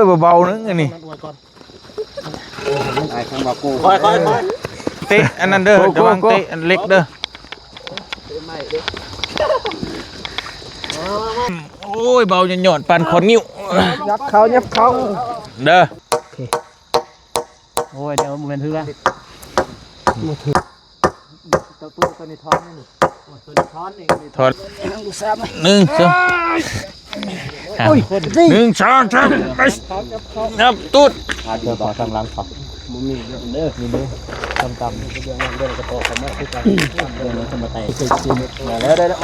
ເບົາໆ ໜຶ່ງອັນນີ້ ອາຍທາງວ່າໂກ ຄ່ອຍໆໆ ເຕະອັນນັ້ນເດີ ໂກໂກ ລະວັງ ໂກ ເຕະອັນເຫຼັກເດີ ໂອ້ຍ ເບົາຫຍ້ອນໆ ປານຂອນນິ້ວ ຍັບເຂົ້າ ຍັບເຂົ້າ ເດີ ໂອເຄ ໂອ້ຍ ດຽວບໍ່ແມ່ນເຮືອ ບໍ່ຖືກ ໂຕ ໂຕ ໂຕນີ້ຖອນນີ້ ໂອ້ຍ ໂຕນີ້ຖອນນີ້ ຖອນ ໜຶ່ງ ສອງ ໂອ້ຍ ໜຶ່ງ ສອງ ສາມ ໄປ ນັບ ຕູດ ເດີ ຂໍທາງຫຼັງ ຂໍ ບໍ່ມີເດີ ມີເດີ ຕ່ຳໆ ເດີ ເດີ ກະໂຕ ເຂົ້າມາຄືກັນ ເດີ ເດີ ເຂົ້າມາໄຕ່ ໄດ້ ໄດ້ ໄດ້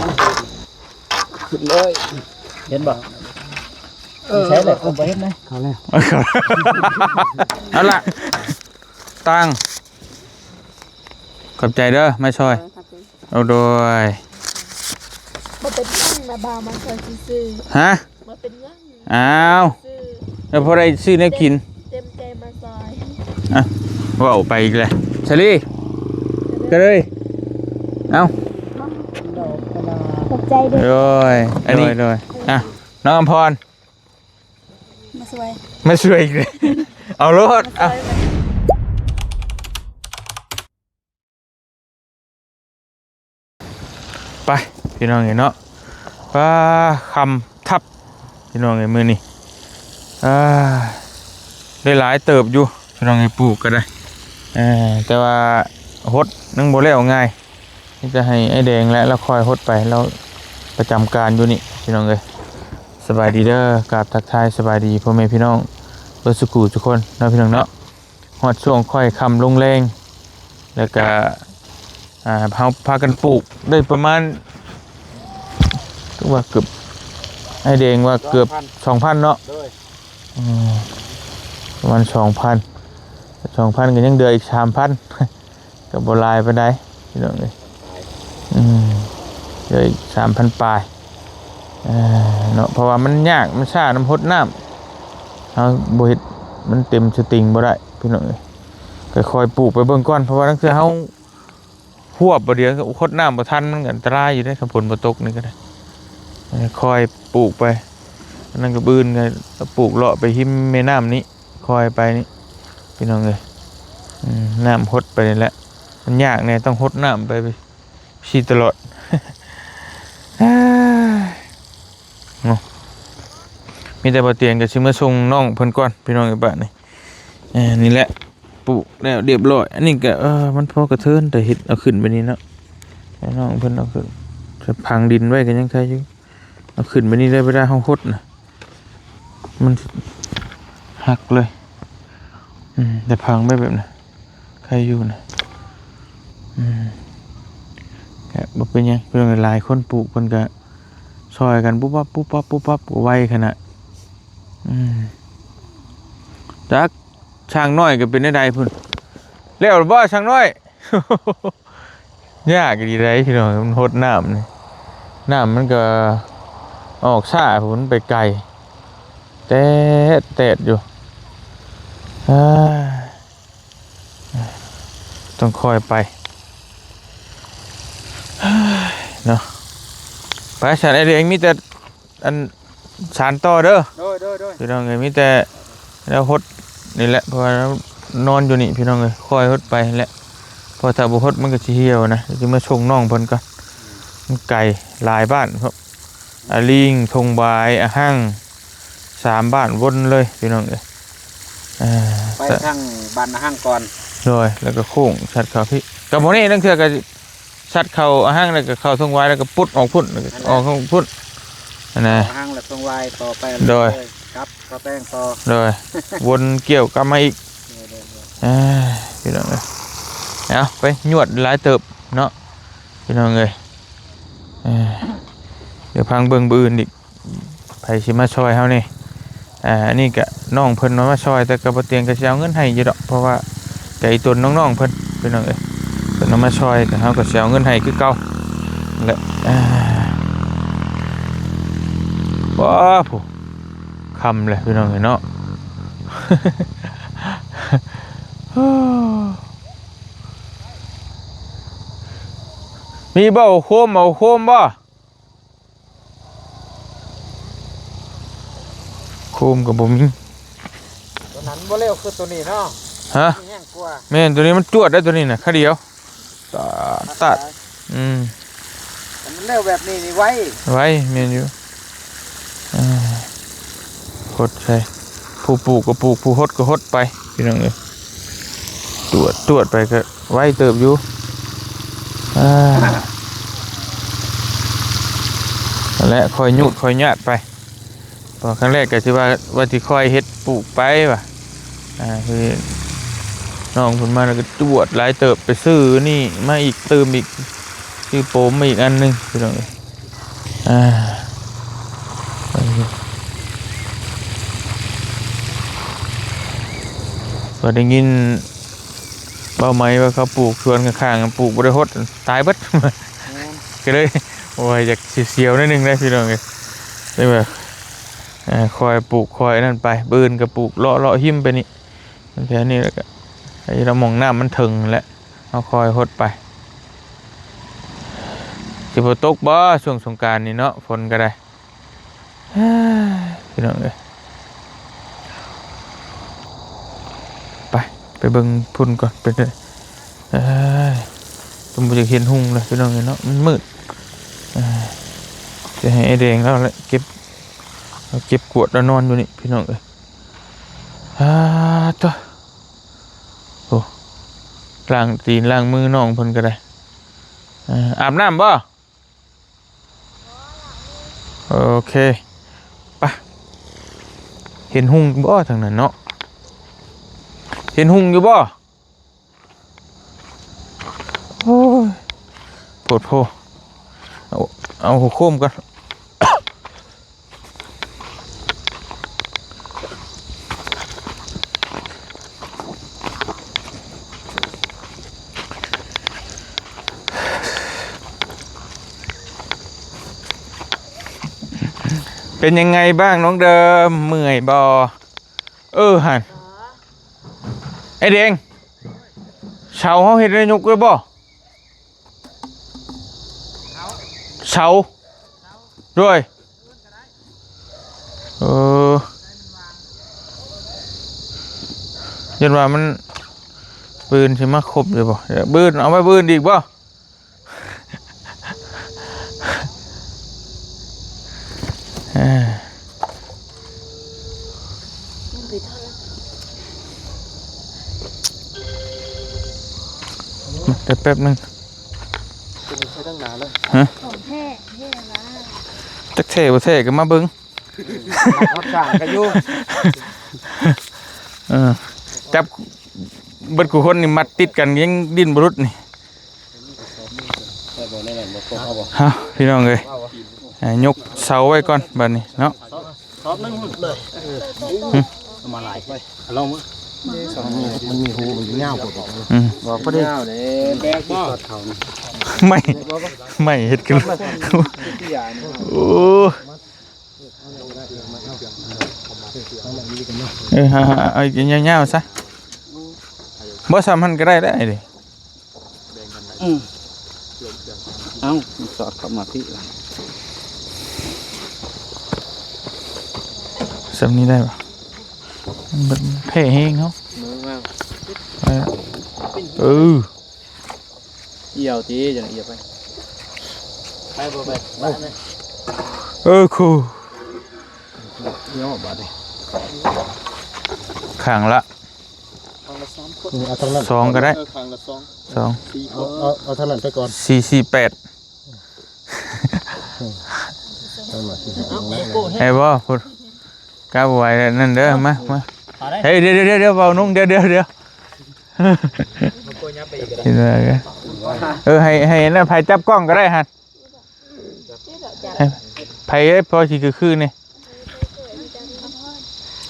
ຂຶ້ນເລີຍ ເຫັນບໍ່? ເອີ ໃຊ່ແຫຼະ ເອີ ເອົາໄປເຮັດນະ ເຂົ້າແລ້ວ ເອົາລະ ຕັ້ງ ຂອບໃຈເດີ ມາຊ່ອຍ ເອີ ຂອບໃຈ ໂອ້ ໂດຍ ບໍ່ເປັນຫຍັງນະ ບ່າວມາຊ່ອຍຊື່ໆ ຮະ? ບໍ່ເປັນຫຍັງ ອ້າວ ຊື່ໆ ແລ້ວພໍໄດ້ຊື້ແນວກິນ ເຕັມໃຈມາຊ່ອຍ ອ່ະ ເວົ້າໄປອີກແລ້ວ ສາລີ ກະເລີຍ ເອົ້າ ຂອບໃຈເດີ ໂດຍ ອັນນີ້ ໂດຍ ໂດຍ ອ່ະ ນ້ອງອຳພອນ ມາຊ່ວຍ ມາຊ່ວຍອີກແລ້ວ ເອົາໂລດ ມາຊ່ວຍ ເອົາ ໄປ ພີ່ນ້ອງເອີຍເນາະ ປ້າ ຄ່ຳທັບ ພີ່ນ້ອງເອີຍ ມື້ນີ້ ອ່າ ໄດ້ຫຼາຍເຕີບຢູ່ ພີ່ນ້ອງເອີຍ ປູກກະໄດ້ ເອີ ແຕ່ວ່າຫົດຍັງບໍ່ແລ້ວງ່າຍ ມີແຕ່ໃຫ້ອ້າຍແດງແຫຼະ ລາວຄ່ອຍຫົດໄປ ລາວປະຈຳການຢູ່ນີ້ ພີ່ນ້ອງເອີຍ ສະບາຍດີເດີ ກາບທັກທາຍສະບາຍດີພໍ່ແມ່ພີ່ນ້ອງເບິດສູ່ຜູ້ສູ່ຄົນເນາະ ພີ່ນ້ອງເນາະ ຮອດຊ່ວງຄ່ອຍຄ່ຳລົງແລງ ແລ້ວກະ ອ່າ ເຮົາພາກັນປູກໄດ້ປະມານ ຄືວ່າເກືອບ ອ້າຍແດງວ່າເກືອບສອງພັນເນາະ ໂດຍ ອືມ ປະມານສອງພັນ ສອງພັນກະຍັງເຫຼືອອີກສາມພັນ ກະບໍ່ຫຼາຍປານໃດພີ່ນ້ອງເອີຍ ອືມ ເຫຼືອອີກສາມພັນປາຍ ເອີ ເນາະ ເພາະວ່າມັນຍາກ ມັນຊ້ານຳຫົດນ້ຳ ເຮົາບໍ່ເຮັດ ມັນເຕັມສະຕິງບໍ່ໄດ້ພີ່ນ້ອງເອີຍ ກະຄ່ອຍປູກໄປເບິ່ງກ່ອນ ເພາະວ່າລາງເທື່ອເຮົາ ຮວບບໍ່ດຽວ ຫົດນ້ຳບໍ່ທັນ ມັນກະອັນຕະລາຍຢູ່ເດ້ ຄັນຝົນບໍ່ຕົກນີ້ກະໄດ້ ເອີ ຄ່ອຍປູກໄປ ອັນນັ້ນກະບືນກະປູກເລາະໄປຮິມແມ່ນ້ຳນີ້ ຄ່ອຍໄປນີ້ ພີ່ນ້ອງເອີຍ ອືມ ນ້ຳຫົດໄປນີ້ແຫຼະ ມັນຍາກແດ່ ຕ້ອງຫົດນ້ຳໄປ ຊິຕະຫຼອດ ເນາະ ມີແຕ່ບໍ່ຕຽງກະຊິເມືອສົ່ງນ້ອງເພິ່ນກ່ອນ ພີ່ນ້ອງເອີຍ ບາດນີ້ ເອີ ນີ້ແຫຼະ ປູກແລ້ວຮຽບຮ້ອຍ ອັນນີ້ກະ ເອີ ມັນພໍກະເທີນ ແຕ່ເຮັດເອົາຂຶ້ນໄປນີ້ເນາະ ໃຫ້ນ້ອງເພິ່ນເອົາຂຶ້ນ ແຕ່ຝັງດິນໄວ້ກະຍັງໄຄຢູ່ ເອົາຂຶ້ນໄປນີ້ໄດ້ ເວລາເຮົາຫົດນະ ມັນຫັກເລີຍ ອືມ ແຕ່ຝັງໄວ້ແບບນັ້ນ ໄຄຢູ່ນະ ອືມ ກະບໍ່ເປັນຫຍັງ ເພິ່ນຫຼາຍຄົນປູກ ເພິ່ນກະຊ່ອຍກັນປຸບປັບ ປຸບປັບ ປຸບປັບ ກະໄວຂະໜາດ ອືມ ຈັກ ຊ່າງນ້ອຍກະເປັນແນວໃດພຸ້ນ ແລ້ວບໍ່ຊ່າງນ້ອຍ? ຍາກອີ່ຫຼີໃດພີ່ນ້ອງ ມັນຫົດນ້ຳນີ້ ນ້ຳມັນກະອອກຊ້າພຸ້ນ ໄປໄກແຕດໆຢູ່ ເອີ ຕ້ອງຄ່ອຍໄປເນາະ ໄປຊັ້ນ ອ້າຍແດງ ມີແຕ່ ອັນ ສານຕໍ່ເດີ ໂດຍ ໂດຍ ໂດຍ ພີ່ນ້ອງເອີຍ ມີແຕ່ແນວຫົດນີ້ແຫຼະ ເພາະວ່ານອນຢູ່ນີ້ ພີ່ນ້ອງເອີຍ ຄ່ອຍຫົດໄປຫັ້ນແຫຼະ ເພາະຖ້າບໍ່ຫົດມັນກະຊິຫ່ຽວນະ ຊິມາສົ່ງນ້ອງເພິ່ນກ່ອນ ມັນໄກ ຫຼາຍບ້ານ ອາລີງ ທົ່ງຫວາຍ ອາຮັ່ງ ສາມບ້ານວົນເລີຍ ພີ່ນ້ອງເອີຍ ເອີ ໄປທາງບ້ານອາຮັ່ງກ່ອນ ໂດຍ ແລ້ວກະໂຄ້ງສັດເຂົ້າພີ້ ກະບໍ່ແນ່ ລາງເທື່ອກະ ສັດເຂົ້າອາຮັ່ງ ແລ້ວກະເຂົ້າທົ່ງຫວາຍ ແລ້ວກະປຸດອອກພຸ້ນ ແລ້ວກະອອກພຸ້ນ ຫັ້ນນະ ເຂົ້າອາຮັ່ງແລ້ວທົ່ງຫວາຍຕໍ່ໄປ ໂດຍ ກັບເຂົ້າແຕງຕໍ່ ໂດຍ ວົນກ່ຽວກັບມາອີກ ໂດຍ ໂດຍ ໂດຍ ເອີ ພີ່ນ້ອງເອີຍ ເອົາ ໄປຍວດຫຼາຍເຕີບເນາະ ພີ່ນ້ອງເອີຍ ເອີ ດຽວຟັງເບິ່ງມື້ອື່ນອີກ ໃຜຊິມາຊ່ອຍເຮົາແດ່ ອ່າ ອັນນີ້ກະນ້ອງເພິ່ນເອົາມາຊ່ອຍ ແຕ່ກະບໍ່ຕຽງກະຊິເອົາເງິນໃຫ້ຢູ່ດອກ ເພາະວ່າກະອີ່ຕົນນ້ອງໆເພິ່ນ ພີ່ນ້ອງເອີຍ ເພິ່ນເອົາມາຊ່ອຍ ກະເຮົາກະຊິເອົາເງິນໃຫ້ຄືເກົ່າແຫຼະ ອ່າ ວ້າ ຜູ້ ຄ່ຳແລ້ວພີ່ນ້ອງເອີຍເນາະ ມີບໍ່ໂຄມ ເອົາໂຄມບໍ່? ໂຄມກະບໍ່ມີ ບໍ່ເລັວຄືໂຕນີ້ເນາະ. ຮະ? ແຮງກວ່າ. ແມ່ນ ໂຕນີ້ມັນຈວດໄດ້ ໂຕນີ້ນະ ຄາດຽວ. ຕາດ ຕາດ. ອືມ ຄັນມັນເລັວແບບນີ້ນີ້ໄວ. ໄວ ແມ່ນຢູ່. ອ່າ ຫົດໃສ່ ຜູ້ປູກກໍປູກ ຜູ້ຫົດກໍຫົດໄປ ພີ່ນ້ອງເອີຍ. ຈວດ ຈວດໄປກໍໄວເຕີບຢູ່. ອ່າ ນັ້ນແຫຼະ ຄ່ອຍຍູດຄ່ອຍຍາດໄປ. ເພາະຄັ້ງແລກກໍຊິວ່າ ວ່າຊິຄ່ອຍເຮັດປູກໄປວ່າ ອ່າ ຄືນ້ອງເພິ່ນມາແລ້ວກໍຈວດຫຼາຍເຕີບ ໄປຊື້ນີ້ມາອີກ ຕື່ມອີກ ຊື້ໂປມມາອີກອັນໜຶ່ງ ພີ່ນ້ອງເອີຍ. ອ່າ ວ່າໄດ້ຍິນເວົ້າໃໝ່ວ່າເຂົາປູກສວນຂ້າງໆ ປູກບໍ່ໄດ້ຫົດ ຕາຍເບິດ. ແມ່ນ ກໍເລີຍ ໂອ້ຍ ຢາກສຽວໆໜ້ອຍໜຶ່ງເດ້ ພີ່ນ້ອງເອີຍ. ເລີຍວ່າ ເອີ ຄ່ອຍປູກຄ່ອຍນັ້ນໄປ ມື້ອື່ນກໍປູກເລາະໆຫິມໄປນີ້ ແຖວນີ້ ແລ້ວກໍໄອ້ລະໝ່ອງນ້ຳມັນເຖິງແຫຼະ ເຮົາຄ່ອຍຫົດໄປ. ຊິບໍ່ຕົກບໍ່ຊ່ວງສົງການນີ້ເນາະ ຝົນກໍໄດ້. ເອີຍ ພີ່ນ້ອງເອີຍ ໄປ ໄປເບິ່ງພຸ້ນກ່ອນ ເປັນ ເອີຍ ຕົວບໍ່ຢາກເຫັນຮຸ່ງເລີຍ ພີ່ນ້ອງເອີຍເນາະ ມັນມືດ. ເອີຍ ຈະໃຫ້ອ້າຍແດງລາວແຫຼະເກັບ ເອົາເກັບກວດ ລາວນອນຢູ່ນີ້ ພີ່ນ້ອງເອີຍ. ອາ ໂທ້ ໂອ້ ລ້າງຕີນລ້າງມືນ້ອງເພິ່ນກໍໄດ້. ເອີ ອາບນ້ຳບໍ່? ໂອເຄ ໄປ. ເຫັນຮຸ່ງບໍ່ທາງນັ້ນເນາະ? ເຫັນຮຸ່ງຢູ່ບໍ່? ໂອ້ຍ ໂພດໂພ. ເອົາ ເອົາຫົວໂຄມກ່ອນ. ເປັນຍັງໄງບ້າງນ້ອງເດີມ ເມື່ອຍບໍ່? ເອີ ຫັ້ນ ອ້າຍແດງ ເສົາເຮົາເຮັດໄດ້ຍົກໄດ້ບໍ່? ເສົາ ໂດຍ ເອີ ຢ້ານວ່າມັນ ມື້ອື່ນຊິມາຄົບຢູ່ບໍ່? ມື້ອື່ນ ເອົາໄວ້ມື້ອື່ນອີກບໍ່? ເອີ ແປັບ ແປັບໜຶ່ງ ຮະ? ຂອງແທ້ ແທ້ລະ ຈັກແທ້ບໍ່ແທ້ກໍມາເບິ່ງ. ຮັບຈ້າງກໍຢູ່ ເອີ ຈັບເບິດຄູ່ຄົນນີ້ ມັດຕິດກັນຍັງດີ້ນບໍ່ຫຼຸດນີ້. ເຮົາ ພີ່ນ້ອງເອີຍ ເອົາ ຍົກເສົາໄວ້ກ່ອນບາດນີ້ເນາະ. ສອບໜຶ່ງ ເອົາມາຫຼາຍ ໄປ ລອງເບິ່ງ. ມັນມີຮູ ມັນຍາວກວ່າ ອືມ ບອກພໍດີ ຍາວເດ້ ແບກບໍ່? ໄມ້ ໄມ້ເຮັດຂຶ້ນ ໂອ້ ເອີ ເອົາ ເອົາຍາວໆຊະ ບໍ່ ສ່ຳຫັ້ນກໍໄດ້ແຫຼະ ອືມ ເອົາ ສອດເຂົ້າມາພີ້ ສ່ຳນີ້ໄດ້ບໍ່? ມັນແຜ່ແຮງເນາະ ເອີ ອຽວຕິ ຈັ່ງອຽວໄປ ໄປບໍ່ໄປ ເອີ ຄູ ເນາະ ບາດນີ້ ຂ້າງລະ ຂ້າງລະສາມຄົນ ເອົາທາງນັ້ນ ສອງກໍໄດ້ ເອີ ຂ້າງລະສອງ ສອງ ສີ່ຄົນ ເອົາ ເອົາ ເອົາທາງນັ້ນໄປກ່ອນ ສີ່ ສີ່ ແປດ ໃຫ້ບໍ່ພຸ້ນ ກັບໄວ້ນັ້ນເດີ ມາ ມາ ເຮີ້ຍ ດຽວໆໆ ເວົ້ານຸ່ງ ດຽວໆໆ ເອີ ໃຫ້ ໃຫ້ນັ້ນ ໃຜຈັບກ້ອງກໍໄດ້ຫັ້ນ ໃຫ້ ໃຜເອີຍ ພໍຊິຄືໆນີ້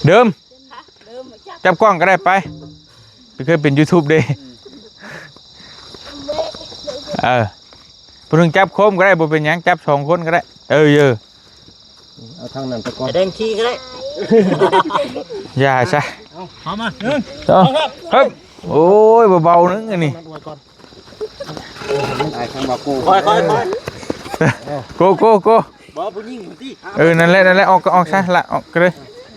ເດີມ ຈັບກ້ອງກໍໄດ້ ໄປ ໄປ ເຄີຍເປັນຢູທູບເດ້ ເອີ ຜູ້ໜຶ່ງຈັບໂຄມກໍໄດ້ ບໍ່ເປັນຫຍັງ ຈັບສອງຄົນກໍໄດ້ ເອີ ເອີ ເອົາທາງນັ້ນໄປກ່ອນ ແດງຂີ່ກໍໄດ້ ຢ່າຊະ ເອົາ ເອົາມາ ໜຶ່ງ ສອງ ສາມ ເຮີ້ຍ ໂອ້ຍ ເບົາໆ ໜຶ່ງອັນນີ້ ມັດໄວ້ກ່ອນ ມັນອາຍທາງວ່າໂກ ຄ່ອຍໆໆ ໂກ ໂກ ໂກ ບໍ່ ຜູ້ຍິງມັນຕິ ເອີ ນັ້ນແຫຼະ ນັ້ນແຫຼະ ອອກກໍອອກຊະ ລະອອກກໍເລີຍ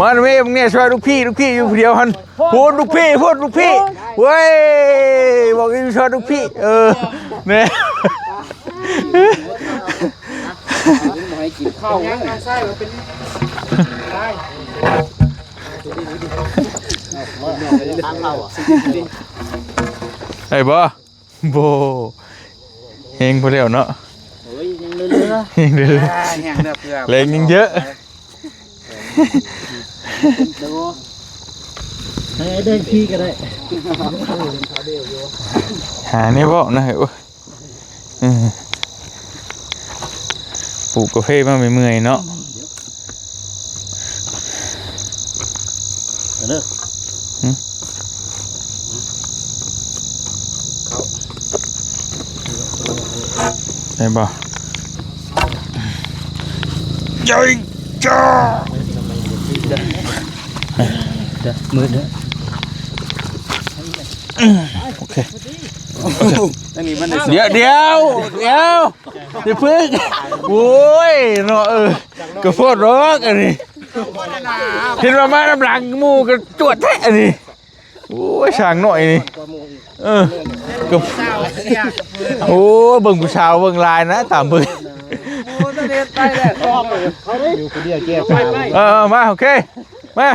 ມາແມ່ ມາແມ່ ຊ່ອຍລູກພີ່ ລູກພີ່ຢູ່ຜູ້ດຽວຫັ້ນ. ພຸ້ນລູກພີ່ ພຸ້ນລູກພີ່ ເວີຍ ບອກຢູ່ຊ່ອຍລູກພີ່ ເອີ ແມ່ ບໍ່ໃຫ້ກິນເຂົ້າ ໄດ້ບໍ່? ບໍ່ ແຮງພໍແລ້ວເນາະ. ໂອ້ຍ ຍັງເຫຼືອໆ ຍັງເຫຼືອໆ ອ່າ ແຮງເຫຼືອເພື່ອ ແຮງຍັງເຍອະ. ເອີ ເດີນຂີ່ກໍໄດ້ ຫາແນວເວົ້ານະ. ໂອ້ຍ ເອີ ປູກກາເຟມາເມື່ອຍໆເນາະ. ເດີ ຫຶ ໄດ້ບໍ່? ເດີ ມືເດີ ໂອເຄ ອັນນີ້ມັນໄດ້ ດຽວ ດຽວ ດຽວ ຢ່າເພິ່ງ ໂອ້ຍເນາະ ເອີ ກະໂພດດອກອັນນີ້ ເຫັນວ່າມານຳຫຼັງໝູ່ກະຈວດແທ້ອັນນີ້. ໂອ້ຍ ຊ່າງໜ້ອຍນີ້ ເອີ ກະ ໂອ້ຍ ເບິ່ງຜູ້ສາວເບິ່ງຫຼາຍນະ ຕາມເບິ່ງ ຢູ່ຜູ້ດຽວແກ້ວຕາ. ເອີ ເອີ ມາ ໂອເຄ ມາ.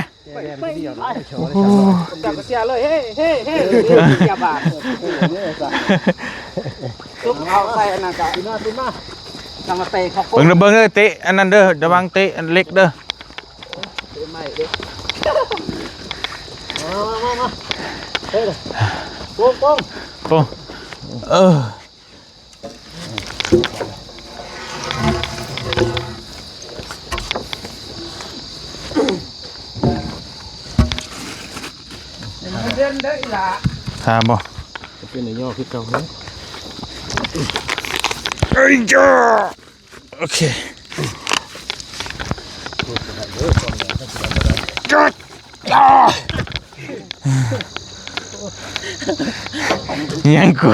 ເຈົ້າກໍເສຍເລີຍ ເຮ ເຮ ເຮ ເສຍບາດ ຊຸບເອົາໃສ່ອັນນັ້ນກະ ຂຶ້ນມາ ຂຶ້ນມາ ນຳມາເຕະເຂົາ ເບິ່ງເດີ ເບິ່ງເດີ ເຕະອັນນັ້ນເດີ ລະວັງເຕະອັນເຫຼັກເດີ ເຕະໄມ້ເດ້ ມາ ມາ ມາ ມາ ເອີ ໂປ່ງ ໂປ່ງ ໂປ່ງ ເອີ. ຫາບໍ່? ເປັນໄດ້ຍໍຄືເກົ່າເນາະ. ເອີຍ ໂອເຄ ຍັງກູ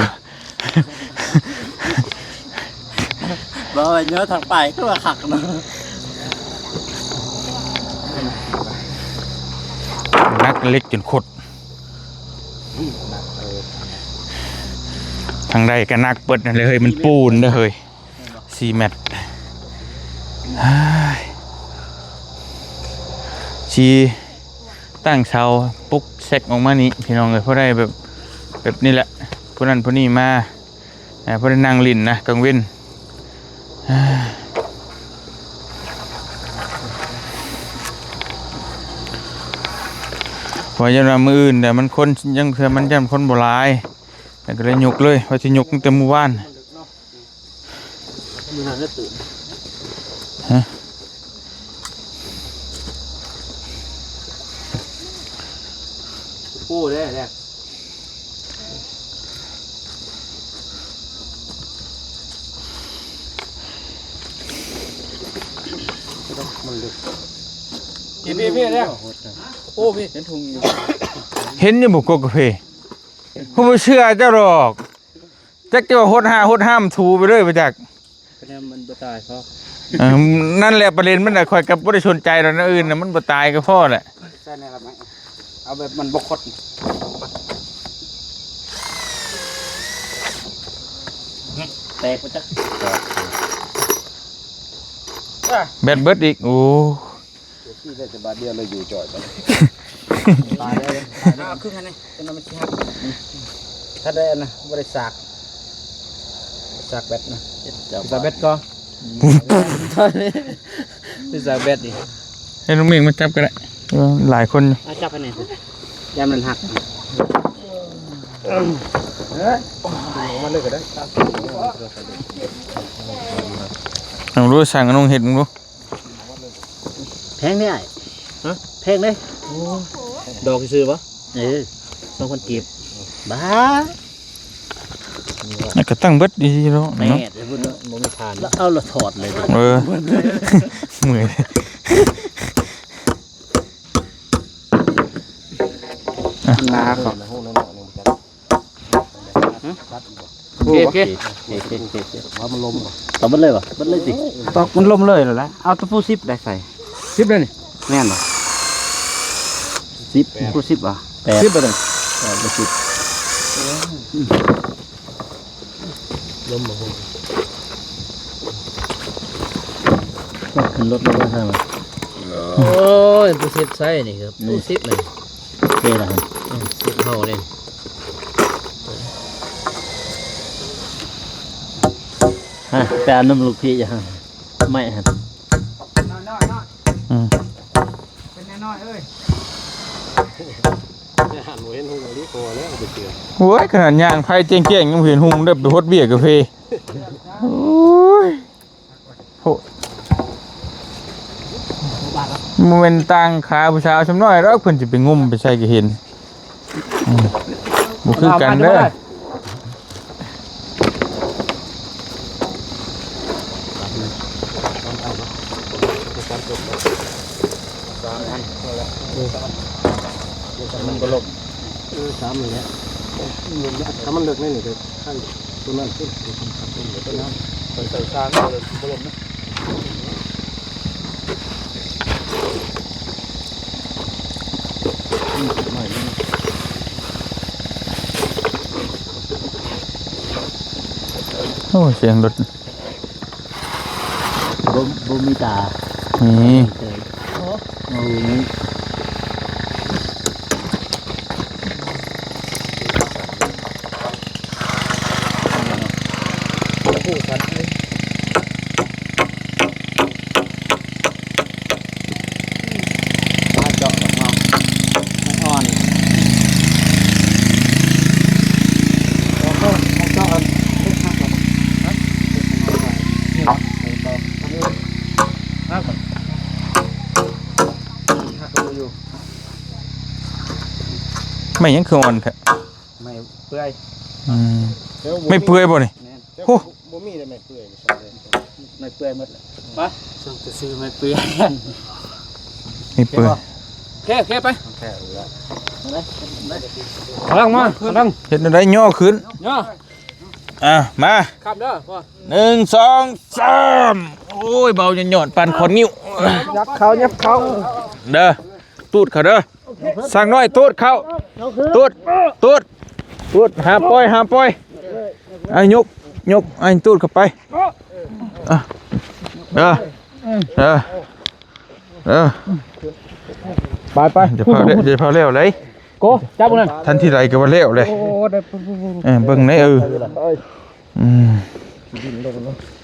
ລ ເອີ ເຍາະທາງໄປຄືວ່າຄັກເນາະ. ໜັກເຫຼັກຈົນຄົດ. ທາງໃດກໍໜັກເບິດນັ້ນເລີຍເຮີ້ຍ. ມັນປູນເດີເຮີ້ຍ. ສີ່ແມັດ. ເຮີ້ຍ ຊິຕັ້ງເສົາປຸກແຊັກອອກມານີ້ພີ່ນ້ອງເອີຍ. ພໍໄດ້ແບບ ແບບນີ້ແຫຼະ ຜູ້ນັ້ນຜູ້ນີ້ມາ ອ່າ ບໍ່ໄດ້ນັ່ງຫຼິ້ນນະກາງເວັນ. ວ່າຢ້ານວ່າມື້ອື່ນແຕ່ມັນຄົນຍັງ ເທື່ອມັນຢ້ານຄົນບໍ່ຫຼາຍ ແລ້ວກໍເລີຍຍົກເລີຍ ວ່າຊິຍົກຕັ້ງແຕ່ມື້ວານ. ມື້ນັ້ນກໍຕື່ນ ຮະ ໂອ້ ແລ້ວ ແລ້ວ ມັນເລິກ ພີ່ ພີ່ ພີ່ ແລ້ວ ໂອ້ ພີ່ ເຫັນທຸງຢູ່ ເຫັນຢູ່ບໍ່ ກົກກາເຟ? ຜູ້ບໍ່ເຊື່ອເຈົ້າດອກ. ຈັກຈະວ່າຫົດຫາຫົດຫ້າມຖູໄປເລີຍບໍ່ຈັກ ກະແນວມັນບໍ່ຕາຍພໍ. ເອີ ນັ້ນແຫຼະປະເດັນມັນນະ ຂ້ອຍກໍບໍ່ໄດ້ສົນໃຈດອກ ແນວອື່ນນະ ມັນບໍ່ຕາຍກໍພໍແຫຼະ. ໃສ່ແນວລະໄມ້ ເອົາແບບມັນບໍ່ຄົດ ແຕກບໍ່ຈັກ ແບັດເບິດອີກ. ໂອ້ ເກັບທີ່ໄດ້ແຕ່ບາດດຽວເລີຍຢູ່ຈ່ອຍໄປ ຕາຍແລ້ວ ຕາຍແລ້ວ ເອົາຄືກັນນີ້ ຈົນວ່າມັນຊິຫັກ ຖ້າໄດ້ອັນນະ ບໍ່ໄດ້ສາກ ສາກແບັດນະ ສາກແບັດກໍ ສາກແບັດນີ້ ໃຫ້ລຸງເມກມາຈັບກໍໄດ້ ເອີ ຫຼາຍຄົນຢູ່ ເອົາຈັບອັນນີ້ ຢ້ານມັນຫັກ ເອີ ເອົາມາເລີຍກໍໄດ້ ເອົາດູ ສັ່ງອະນຸເຮັດເບິ່ງດູ. ແພງເດ້ອ້າຍ ຮະ ແພງເດ້ ໂອ້ ດອກຊື່ໆບໍ່ ເອີ ສອງພັນກີບ ບາດ ແລ້ວກໍຕັ້ງເບິດດີເນາະ ແມ່ນເນາະ ບໍ່ມີທານ ແລ້ວເອົາລະຖອດເລີຍ ເອີ ເມື່ອຍ ລາວກໍ ໂອເຄ ໂອເຄ ໂອເຄ ໂອເຄ ວ່າມັນລົມບໍ່ ຕອບເບິດເລີຍບໍ່ ເບິດເລີຍຕິ ຕອກມັນລົມເລີຍແລ້ວລະ ເອົາຕະປູສິບໄດ້ໃສ່ ສິບໄດ້ນີ້ ແມ່ນບໍ່ ສິບ ຕະປູສິບບໍ່ ແປດ ສິບບໍ່ໄດ້ ເອີ ບໍ່ສິບ ລົມບໍ່ ຂຶ້ນລົດລົງມາທາງ ໂອ້ຍ ຕະປູສິບໃສ່ນີ້ ຕະປູສິບນີ້ ເດ້ລະ ອືມ ສິບເຮົາເດ້ ຮະ ໄປເອົານຳລູກພີ່ຢູ່ຫັ້ນ ໄມ້ຫັ້ນ ນ້ອຍໆ ອືມ ເປັນນ້ອຍໆເອີຍ ໂອ້ຍ ຂະໜາດຍ່າງໄຟແຈ້ງໆ ຍັງບໍ່ເຫັນຮຸ່ງເດີ ໄປຫົດເບ້ຍກາເຟ ໂອ້ຍ ໂພດ ບໍ່ແມ່ນຕ່າງຂາຜູ້ສາວສ່ຳນ້ອຍດອກ ເພິ່ນຊິໄປງຸ້ມໄປໃສ່ກໍເຫັນ ອືມ ບໍ່ຄືກັນເດີ ສາມອັນ ມັນບໍ່ລົງ ເອີ ສາມນີ້ແຫຼະ ຖ້າມັນເລິກໃນນີ້ກໍ ໃສ່ຕົວນັ້ນຂຶ້ນ ຕົວນັ້ນ ໄປໃສ່ຊາງ ເອີ ບໍ່ລົງນະ ໂອ້ ສຽງລົດ ບໍ່ ບໍ່ມີຕາ ມີ ໂອ້ ໂອ້ ມາເຈາະເນາະ ອ່ອນ ເຈາະເບິ່ງ ເຈາະອັນ ນີ້ຫວາ ອັນນີ້ ຮັກ ຮັກກໍບໍ່ຢູ່ ໄມ້ຫຍັງຄືອ່ອນແທ້? ໄມ້ເປື່ອຍ ອືມ ແຕ່ວ່າບໍ່ມີ ໄມ້ເປື່ອຍບໍ່ນີ້? ແມ່ນ ໂອ້ ບໍ່ມີແຕ່ໄມ້ເປື່ອຍ ໄມ້ເປື່ອຍໝົດແຫຼະ ໄປ ສົ່ງແຕ່ຊື້ໄມ້ເປື່ອຍ ໄມ້ເປື່ອຍ ໂອເຄ ໂອເຄ ໄປ ກຳລັງມາ ກຳລັງ ເຮັດແນວໃດຍໍຂຶ້ນ ຍໍ. ອ່ະ ມາ ຄຳເດີພໍ່ ໜຶ່ງ ສອງ ສາມ ໂອ້ຍ ເບົາຫຍ້ອນໆ ປານຂອນນິ້ວ ຍັບເຂົ້າ ຍັບເຂົ້າ ເດີ ຕູດເຂົ້າເດີ ຊ່າງນ້ອຍ ຕູດເຂົ້າ ຕູດ ຕູດ ຕູດ ຫ້າມປ່ອຍ ຫ້າມປ່ອຍ ອ່ະ ຍົກ ຍົກ ອ່ະ ຕູດເຂົ້າໄປ ອ່ະ ເດີ ເດີ ເອີ ໄປ ໄປ ຢ່າພາວແລ້ວ ຢ່າພາວແລ້ວເລີຍ ໂກ ຈັບພວກນັ້ນ ທັນທີໃດກໍວ່າແລ້ວເລີຍ ໂອ້ ໄດ້ ເອີ ເບິ່ງແດ່ ເອີ ອືມ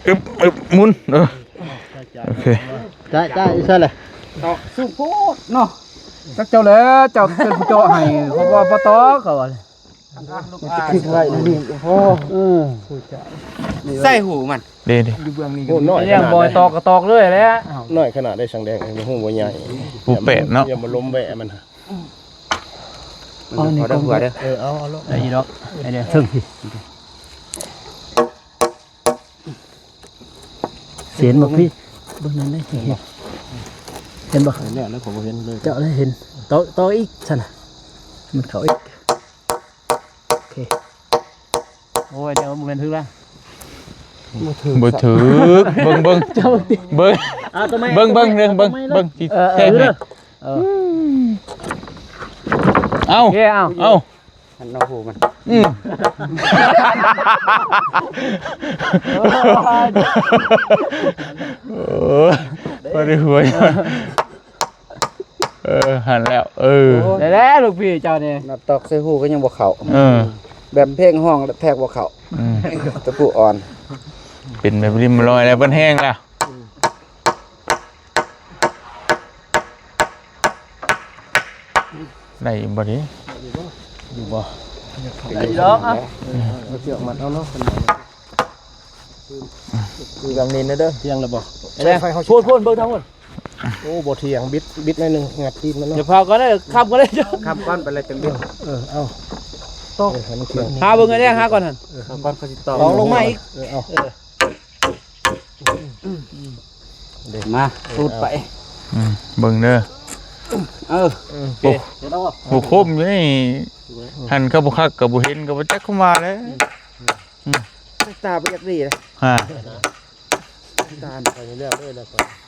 ອຶບ ອຶບ ໝູນ ເອີ ໂອເຄ ຈ່າຍ ຈ່າຍ ຢູ່ໃສລະ ຕອກສູງໂພດເນາະ ຈັກເຈົ້າແຫຼະ ເຈົ້າເປັນຜູ້ເຈາະໃຫ້ ເພາະວ່າບໍ່ຕອກ ເຂົາວ່າ ຕິດໄວ້ນີ້ພໍ ເອີ ໃສ່ຫູມັນ ເດ້ໆ ຢູ່ເບື້ອງນີ້ ໂອ້ ນ້ອຍຂະໜາດ ບໍ່ຕອກກໍຕອກເລີຍແຫຼະ ນ້ອຍຂະໜາດໄດ້ສັງແດງ ບໍ່ຮູ້ບໍ່ໃຫຍ່ ຜູ້ແປດເນາະ ຢ່າມາລົມແວະມັນ ເອົານີ້ກ່ອນ ເອີ ເອົາ ເອົາລົງ ໄດ້ຢູ່ດອກ ໄດ້ເດີ ເທິງພີ້ ເຫັນບໍ່ພີ້ ເບິ່ງນັ້ນໄດ້ ເຫັນບໍ່ ເຫັນບໍ່ ເຫັນແລ້ວ ແລ້ວກໍບໍ່ເຫັນເລີຍ ເຈົ້າໄດ້ເຫັນ ຕໍ່ ຕໍ່ອີກຊັ້ນນະ ມັນເຂົ້າອີກ ໂອເຄ ໂອ້ຍ ເຈົ້າບໍ່ແມ່ນຖືກລະ ບໍ່ຖືກ ບໍ່ຖືກ ເບິ່ງ ເບິ່ງ ເຈົ້າຕິ ເບິ່ງ ອ່າ ຕົວໃໝ່ ເບິ່ງ ເບິ່ງ ເບິ່ງ ເບິ່ງ ເບິ່ງ ຊິແທງໃຫ້ ເອີ ເອີ ເອົາ ໂອເຄ ເອົາ ເອົາ ຫັ້ນເນາະ ຫູມັນ ອືມ ໂອ້ຍ ບໍ່ໄດ້ຫວຍ ເອີ ຫັ້ນແຫຼະ ເອີ ໄດ້ແລ້ວລູກພີ່ເຈົ້ານີ້ ນັບຕອກໃສ່ຫູກໍຍັງບໍ່ເຂົ້າ ເອີ ແບບເພງຮ້ອງແທກບໍ່ເຂົ້າ ອືມ ຕະປູອ່ອນ ເປັນແບບລິມລອຍແລ້ວ ເພິ່ນແຮງແລ້ວ ໄດ້ຢູ່ບໍ່ເດ ຢູ່ບໍ່ ໄດ້ຢູ່ດອກ ເອົາ ເອົາເຊືອກມັດເອົາເນາະ ເລື່ອງນີ້ນະເດີ ທ່ຽງແລ້ວບໍ່ ໃຊ້ໄຟເຮົາ ພຸ້ນໆ ເບິ່ງທາງພຸ້ນ ໂອ້ ບໍ່ທ່ຽງ ບິດ ບິດໜ້ອຍໜຶ່ງ ງັດຕີນມັນເນາະ ຢ່າພາວກ່ອນເດີ ຄຳກ່ອນເດີ ຄຳກ່ອນ ໄປແລ້ວຈັ່ງເດີ ເອີ ເອົາ ຕອກ ເອີ ໃຫ້ມັນທ່ຽງ ຫາເບິ່ງໄອ້ແດງ ຫາກ່ອນຫັ້ນ ເອີ ຄຳກ່ອນ ເຂົາຊິຕອກ ຕອກລົງມາອີກ ເອີ ເອົາ ເອີ ມາ ເອີ ສູດໄປ ອືມ ເບິ່ງເດີ ເອີ ໂອເຄ ໂອ້ ເຫັນແລ້ວບໍ່ ໂອ້ ຄົມຢູ່ນີ້ ຫັ້ນ ເຂົາບໍ່ຄັກກໍບໍ່ເຫັນ ກໍບໍ່ຈັກຄວາມວ່າແຫຼະ ອືມ ສາຍຕາບໍ່ຢາກດີເດ້ ຮະ ຕາໄປເລື້ອຍເລີຍ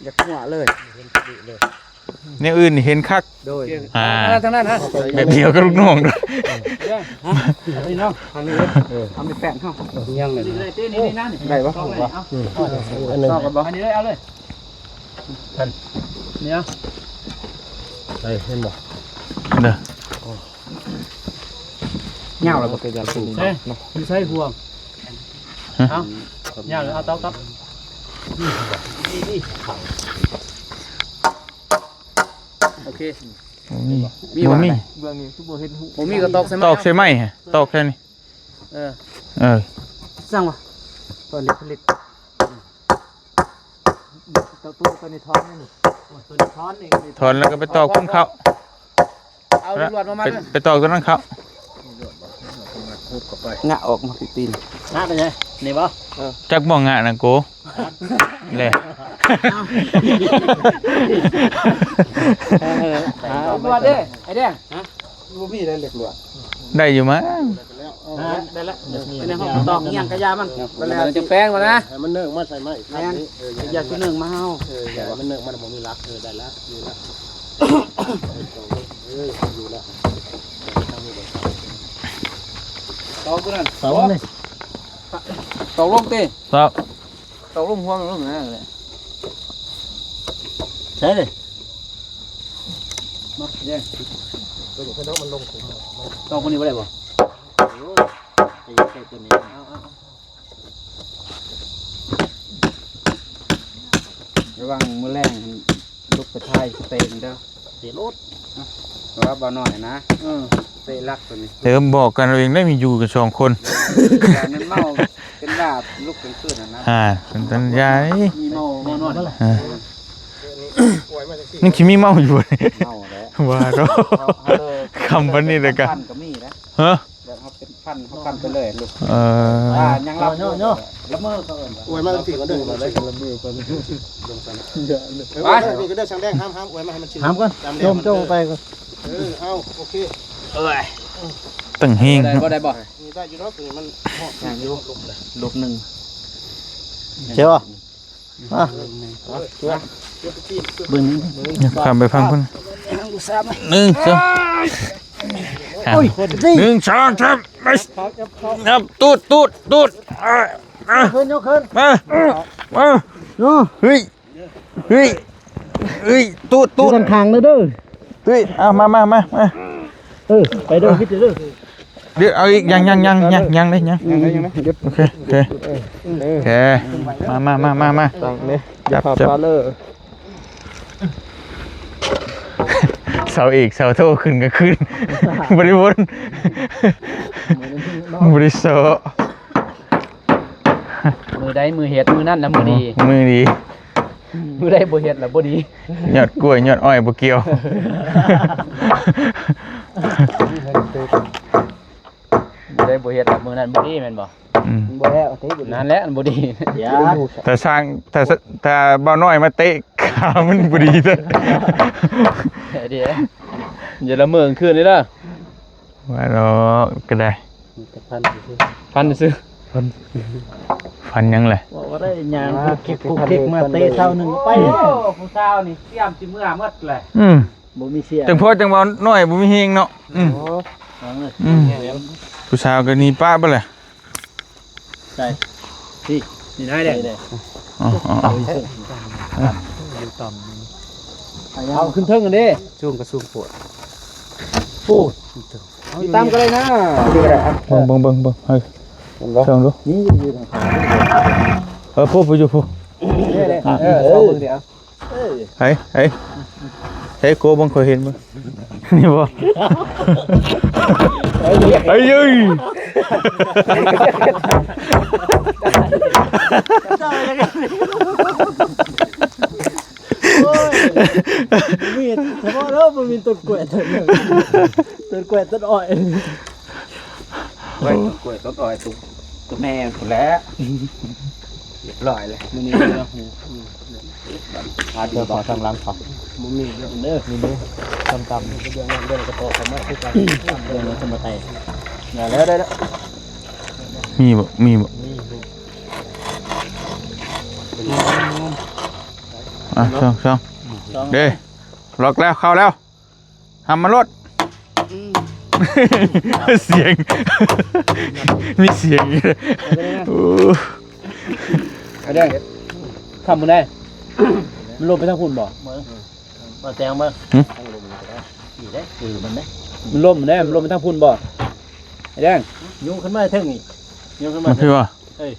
ຢາກຫົວເລີຍ ເຫັນເລີຍ ແນວອື່ນນີ້ເຫັນຄັກ ໂດຍ ອ່າ ທາງນັ້ນ ທາງນັ້ນ ແບບດຽວກັບລູກນ້ອງ ເອີ ຮະ ພີ່ນ້ອງ ທາງນີ້ເດີ ເອີ ເອົາໄປແປະເຮົາ ຍັງເລີຍ ໄດ້ບໍ່ ເອົາ ອັນນີ້ເລີຍ ເອົາເລີຍ ທ່ານ ນີ້ນະ ໄດ້ ເຫັນບໍ່ ເດີ ຍາວແລ້ວບໍ່ ເອີ ຢູ່ໃສຫ່ວງ ຮະ ເອົາ ຍາວແລ້ວ ເອົາຕອກ ຕອກ ໂອເຄ ບໍ່ມີ ບໍ່ມີ ເບື້ອງນີ້ຄືບໍ່ເຫັນຫູ ບໍ່ມີກໍຕອກໃສ່ໄມ້ ຕອກໃສ່ໄມ້ ຕອກແຄ່ນີ້ ເອີ ເອີ ສັ່ງວ່າ ຕອນນີ້ຜະລິດ ຕອກຕົວ ຕົວນີ້ຖອນນີ້ ໂອ້ຍ ຕົວນີ້ຖອນນີ້ ຖອນແລ້ວກໍໄປຕອກພຸ້ນເຂົ້າ ເອົາລວດມາມັດ ໄປ ໄປຕອກຕົວນັ້ນເຂົ້າ ງະອອກມາຕິດຕີນ ງະໄປໃສ ນີ້ບໍ່ ເອີ ຈັກບໍ່ງະນະໂກ ແຫຼະ ເອີ ເອົາລວດເດ້ ໄອ້ແດງ ຮະ ບໍ່ມີແລ້ວເຫຼັກລວດ ໄດ້ຢູ່ມະ ໄດ້ແລ້ວ ເອີ ໄດ້ແລ້ວ ເປັນຫຍັງເຮົາຕອກອີ່ຫຍັງກະຢ່າມັນ ໄປແລ້ວ ມັນຈະແປງມານະ ໃຫ້ມັນເນີ່ງມາໃສ່ໄມ້ ແມ່ນ ເອີ ຢ່າຊິເນີ່ງມາເຮົາ ເອີ ຢ່າໃຫ້ມັນເນີ່ງ ມັນບໍ່ມີຫຼັກ ເອີ ໄດ້ລະ ຢູ່ລະ ເອີ ຢູ່ລະ ຕອກຕົວນັ້ນ ຕອກນີ້ ຕອກລົງຕິ ຕອກ ຕອກລົງຫ່ວງລົງນະ ໃຊ່ເດ້ ມາແດງ ຕົວນີ້ເພິ່ນເອົາມັນລົງ ຕອກຄົນນີ້ບໍ່ໄດ້ບໍ່ ໂອ້ຍ ຈະຢາກໃຊ້ຕົວນີ້ ເອົາ ເອົາ ເອົາ ລະວັງມື້ແລງ ລຸກໄປຖ່າຍສະເຕນເດີ ເຕະໂລດ ເອີ ເວົ້າບໍ່ນ້ອຍນະ ເອີ ເຕະຫຼັກຕົວນີ້ ເອີ ບອກກັນເອົາເອງໄດ້ ມີຢູ່ກັນສອງຄົນ ຢ່າແມ່ນເມົາເປັນບ້າລຸກກາງຄືນຫັ້ນນະ ອ່າ ເປັນສັນຍາຍ ມີເມົາ ເມົານອນ ອ່າ ຍັງຊິມີເມົາຢູ່ ເມົາແຫຼະ ວ່າດອກ ຄຳປານນີ້ເລີຍກະ ເຮົາເປັນພັນ ເຮົາກັນໄປເລີຍລູກ ເອີ ອ່າ ຍັງຫຼັບຢູ່ ລະເມີເຂົາເອີ້ນ ອວຍມາພີ່ກ່ອນເດີ ລະເມີກ່ອນ ໄປ ພີ່ກໍໄດ້ສັງແດງ ຫ້າມ ຫ້າມ ອວຍມາໃຫ້ມັນຊິນ ຫ້າມກ່ອນ ໂຈມ ໂຈມໄປກ່ອນ ເອີ ເອົາ ໂອເຄ ເອີຍ ຕັ້ງແຮງ ໄດ້ບໍ່ ໄດ້ບໍ່? ນີ້ໄດ້ຢູ່ເນາະ ຕົວນີ້ມັນຮອດ ຍ່າງຢູ່ ລົບໜຶ່ງ ເຈົ້າ ມາ ເບິ່ງນີ້ ຂ້າມໄປຝັ່ງພຸ້ນ ໜຶ່ງ ສອງ ໂອ້ຍ ໜຶ່ງ ສອງ ສາມ ໄປ ນັບ ຕູດ ຕູດ ຕູດ ອ່າ ອ່າ ຍົກຂຶ້ນ ຍົກຂຶ້ນ ມາ ມາ ເຮີ້ຍ ເຮີ້ຍ ເຮີ້ຍ ຕູດ ຕູດ ຢູ່ຂ້າງໆ ເດີ ເຮີ້ຍ ເອົາ ມາ ມາ ມາ ມາ ເອີ ໄປເດີ ເອີ ພິດເດີ ດຽວ ເອົາອີກ ຍັງ ຍັງ ຍັງ ຍັງ ຍັງເດ້ ຍັງ ອືມ ໂອເຄ ໂອເຄ ເອີ ໂອເຄ ມາ ມາ ມາ ມາ ມາ ຕັ້ງເດ້ ຢ່າພາ ຈັບ ພາເລີ ເສົາເອກ ເສົາໂທ ຂຶ້ນກາງຄືນ ບໍ່ໄດ້ວົນ ບໍ່ໄດ້ໂຊ. ມື້ໃດມື້ເຮັດ ມື້ນັ້ນລະມື້ດີ ມື້ດີ ມື້ໃດບໍ່ເຮັດລະບໍ່ດີ ຍອດກ້ວຍຍອດອ້ອຍບໍ່ກ່ຽວ ມື້ໃດບໍ່ເຮັດລະມື້ນັ້ນບໍ່ດີແມ່ນບໍ່? ອືມ ບໍ່ແລ້ວຕິ ນັ້ນແຫຼະມັນບໍ່ດີ ຢ່າ ຖ້າຊ່າງ ຖ້າ ຖ້າບ່າວນ້ອຍມາເຕະຂາມັນບໍ່ດີເດີ ດຽວ ຢ່າລະເມີກາງຄືນເດີ. ວ່າດອກກໍໄດ້ ມີແຕ່ພັນຊື່ ພັນຊື່ ພັນ ພັນຫຍັງແຫຼະ ວ່າໄດ້ຍ່າງຄຸກຄິກຄຸກຄິກມາເຕະເສົາໜຶ່ງໄປແລ້ວ ຜູ້ສາວນີ້ຕຽມຊິເມືອໝົດແຫຼະ ອືມ ບໍ່ມີເສຍ ຈັ່ງພໍຈັ່ງວ່ານ້ອຍບໍ່ມີແຮງເນາະ ອືມ ເອົາເລີຍ ອືມ ຜູ້ສາວກໍໜີປະເບິດແຫຼະ ໃສ່ ນີ້ ນີ້ນາຍແດງ ເອົາ ເອົາ ເອົາ ເອົາຂຶ້ນເທິງຫັ້ນເດ້ ສູງກໍສູງໂພດ ໂອ້ ຢູ່ຕ່ຳກໍໄດ້ນະ ເບິ່ງ ເບິ່ງ ເບິ່ງ ເບິ່ງ ເອີ ເບິ່ງດູ ນີ້ຢູ່ທາງຂ້າງ ເອີ ພຸ້ນ ພຸ້ນຢູ່ພຸ້ນ ນີ້ແຫຼະ ເອີ ເອົາເບິ່ງເດ ເອີ ໃຫ້ ໃຫ້ ໃຫ້ໂກເບິ່ງ ຂ້ອຍເຫັນບໍ່ ນີ້ບໍ່ ເອີຍ ໂອ້ຍ ມີ ສະເພາະເນາະ ບໍ່ມີຕົ້ນກ້ວຍຕົ້ນໜຶ່ງ ຕົ້ນກ້ວຍຕົ້ນອ້ອຍ ໄວ້ຕົ້ນກ້ວຍຕົ້ນອ້ອຍ ຕົ້ນ ຕົ້ນແມ່ພຸ້ນແຫຼະ ຮຽບຮ້ອຍແລ້ວ ມື້ນີ້ເນາະ ອືມ ຫາເດີ ຂໍທາງຫຼັງເຂົາ ບໍ່ມີເລື່ອງເດີ ມີເດີ ຕ່ຳໆ ເລື່ອງນັ້ນເລື່ອງກະໂຕເຂົາມາຄືກັນ ເລື່ອງນັ້ນສະມາໄຕ ໄດ້ແລ້ວ ໄດ້ແລ້ວ ມີບໍ່ ມີບໍ່ ມີ ອ່ະ ສອງ ສອງ ເດ້ ລັອກແລ້ວ ເຂົ້າແລ້ວ ຫຳມາໂລດ ອືມ ສຽງ ມີສຽງຢູ່ ເອົາໄປເລີຍນະ ໂອ້ ເອົາເດີ ຄຳມື້ໃດ ມັນລົມໄປທາງພຸ້ນບໍ່? ບໍ່ແຕງບໍ່ ຫຶ ນີ້ເດ້ ຄືມັນເດ້ ມັນລົມເດ້ ມັນລົມໄປທາງພຸ້ນບໍ່? ໄອ້ແດງ ຍຸງຂຶ້ນມາເທິງນີ້ ຍຸງຂຶ້ນມາ ມັນຄືວ່າ ເອີຍ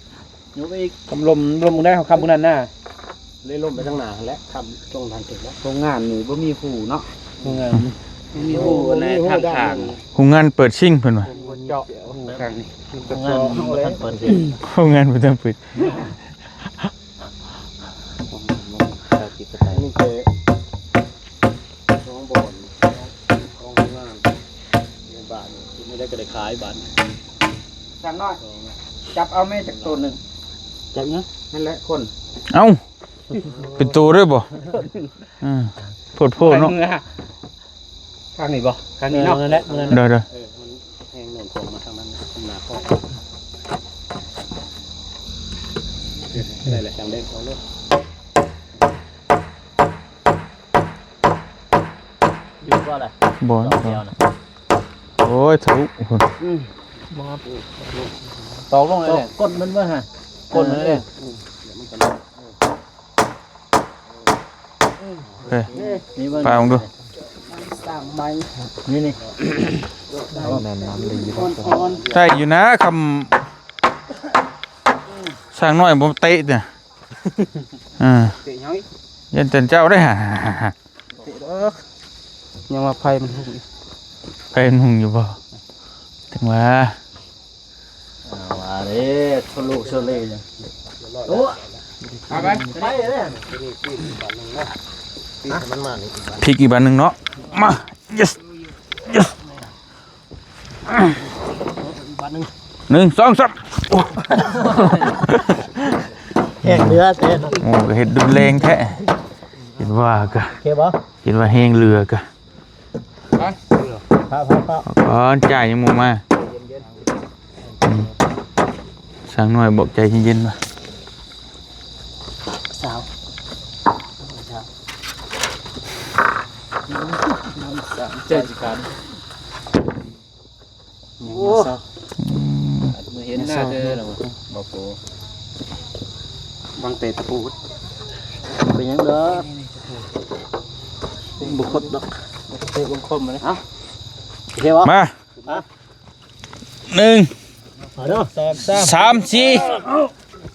ຍົກໄປອີກ ຄຳລົມ ລົມມື້ໃດເຮົາຄຳມື້ນັ້ນນະ ເລີຍລົມໄປທາງໜ້າຫັ້ນແຫຼະ ຄຳຊ່ວງນັ້ນເຖິງແລ້ວ ໂຮງງານນີ້ບໍ່ມີຮູເນາະ ໂຮງງານບໍ່ມີຮູ ໃນທາງຂ້າງ ໂຮງງານເປີດຊິງເພິ່ນວ່າ ເຈາະຮູຂ້າງນີ້ ໂຮງງານບໍ່ທັນເປີດ ໂຮງງານບໍ່ທັນເປີດ ມີແຕ່ສອງບ່ອນຂອງໂຮງງານໃນບ້ານ ມື້ໃດກໍໄດ້ຂາຍບ້ານ. ຊ່າງນ້ອຍ ຈັບເອົາແມ່ຈັກໂຕໜຶ່ງ ຈັບຫຍັງ? ນັ້ນແຫຼະຄົນ ເອົ້າ ເປັນໂຕເດ້ບໍ່? ເອີ ໂພດໂພເນາະ ຂ້າງນີ້ບໍ່? ຂ້າງນີ້ເນາະ ເອີ ນັ້ນແຫຼະ ນັ້ນແຫຼະ ໄດ້ໆ ເອີ ມັນແຮງໂນ້ມຕົງມາທາງນັ້ນ ທາງໜ້າຄອກ ໄດ້ແລ້ວ ຈັ່ງເດ້ ເອົາໂລດ. ຢູ່ບໍ່ລະ? ບໍ່ ດອກດຽວນະ ໂອ້ຍ ທະລຸພຸ້ນ ອືມ ບໍ່ ຕອກລົງເລີຍ ກົດມັນເບິ່ງຫາ ກົດມັນເລີຍ ເອີ ນີ້ເບິ່ງ ປາເບິ່ງດູ ສ້າງໃໝ່ ນີ້ ນີ້ ແມ່ນນຳດີຢູ່ ໄດ້ຢູ່ນະ ຄຳ ຊ່າງນ້ອຍບໍ່ເຕະເນຍ ອ່າ ເຕະຫຍັງອີກ ຢ້ານແຕ່ເຈົ້າໄດ້ຫາ ເຕະເດີ ຍັງວ່າໄຟມັນຮຸ່ງອີກ ໄຟມັນຮຸ່ງຢູ່ບໍ່? ຈັ່ງວ່າ ເອົາວ່າເດ້ ໂຊເລ ໂຊເລ ໂອ້ ເອົາໄປ ໄປເດ້ ປີກອີກບາດໜຶ່ງນະ ປີກໃຫ້ມັນມານີ້ ອີກບາດໜຶ່ງເນາະ ມາ ເຢສ ເຢສ. ບາດໜຶ່ງ ໜຶ່ງ ສອງ ສາມ ໂອ້ ແຮງເຫຼືອແທ້ເນາະ ໂອ້ ເຮັດດຸນແຮງແທ້ ເຫັນວ່າກະ ໂອເຄບໍ່? ເຫັນວ່າແຮງເຫຼືອກະ ໄປ ໄປ ໄປ ໄປ ກ່ອນ ຈ່າຍຍັງບໍ່ມາ ຊ່າງນ້ອຍບອກໃຈເຢັນໆວ່າ ສາວ ສາວ ນຳສາມໃຈຊິການ ໂອ້ ອືມ ມື້ເຫັນໜ້າເດີລະບໍ່ໂກ ວາງແຕ່ຕະປູ ເປັນຫຍັງດອກ ບໍ່ຄົດດອກ ເຕະວົງຄົມມາເລີຍ ເອົ້າ ໂອເຄບໍ່ ມາ ມາ ໜຶ່ງ ເອົາເດີ ສອງ ສາມ ສາມ ສີ່ ເອົາ